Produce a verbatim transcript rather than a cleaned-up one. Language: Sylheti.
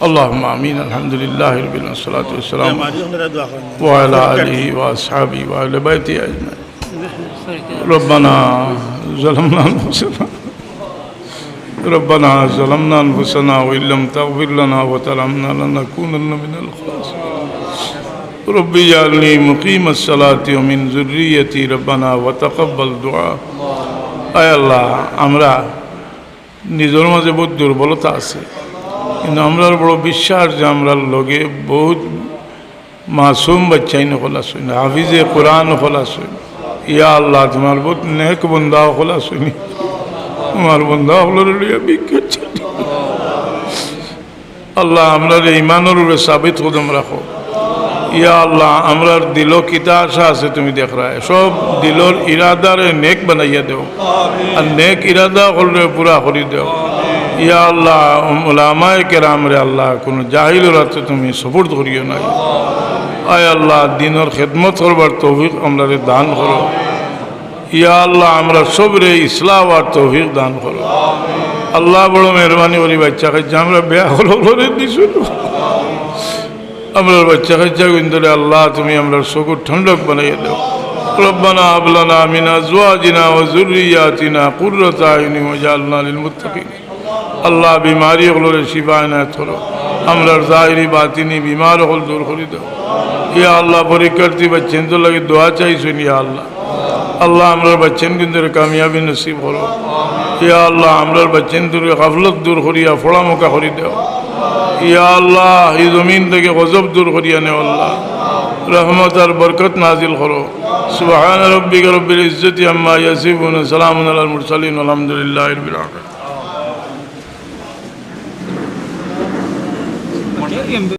اللهم آمين. الحمد لله رب العالمين، والصلاة والسلام على آله وأصحابه وأهل بيته أجمعين. ربنا ظلمنا أنفسنا، ربنا ظلمنا أنفسنا وإن لم تغفر لنا وترحمنا لنكونن من الخاسرين. رب اجعلني مقيم الصلاة ومن ذريتي ربنا وتقبل دعاء. আয় আল্লাহ, আমরা নিজর মাঝে বহুত দুর্বলতা আছে, কিন্তু আমরার বড় বিশ্বাস যে আমরার লগে বহুত মাসুম বাচ্চাইন অকল আছইন, হাফিজে কোরআন অকল আছইন। ইয়া আল্লাহ, তুমার বহুত নেক বন্দা অকল আছইন, তুমার বন্দা অকলরে লইয়া ভিক্ষা চাই। আল্লাহ, আমরারে ইমানর উপরে সাবিত কদম রাখো। ইয়া আল্লাহ, আমরার দিলো কিতা আশা আছে তুমি দেখরায়, সব দিলর ইরাদারে নেক বানাইয়া দেও, আর নেক ইরাদা অকলরে পুরা করি দেও। ইয়া আল্লাহ, উলামায়ে কেরামরে আল্লাহ, কুনু জাহিলর আতে তুমি সুপুর্দ করিও না। আয় আল্লাহ, দিনর খেদমত করবার তৌফিক আমরারে দান করো। ইয়া আল্লাহ, আমরার সবরে ইসলাহ আর তৌফিক দান করো। আল্লাহ, বড় মেহেরবানি করি বাচ্চা কাচ্চা আমরা বেয়াক্কলরে দিছো। আমরার বাচ্চা কাচ্চাগুইন্তরে আল্লাহ, তুমি আমরার চকুর ঠান্ডক বানাইয়া দেও। ربنا هب لنا من أزواجنا وذرياتنا قرة أعين واجعلنا للمتقين. আল্লাহ, বিমারি অকলরে শিফা এনায়েত করো। আমরার জাহিরি বাতিনি বিমার অকল দূর করি দেও। ইয়া আল্লাহ, পরীক্ষার্থী বাচ্চাইন্তর লাগি দোয়া চাইছইন, ইয়া আল্লাহ। আল্লাহ, আমরার বাচ্চাইনগুইন্তরে কামিয়াবি নসিব করো। ইয়া আল্লাহ, আমরার বাচ্চাইন্তর গাফলত দূর করিয়া পড়ামুখা করি দেও। ইয়া আল্লাহ, ই জমিন থাকি গজব দূর করিয়া নেও আল্লাহ। রহমত আর বরকত নাজিল করো। سبحان ربك رب العزة عما يصفون وسلام على المرسلين والحمد لله رب العالمين.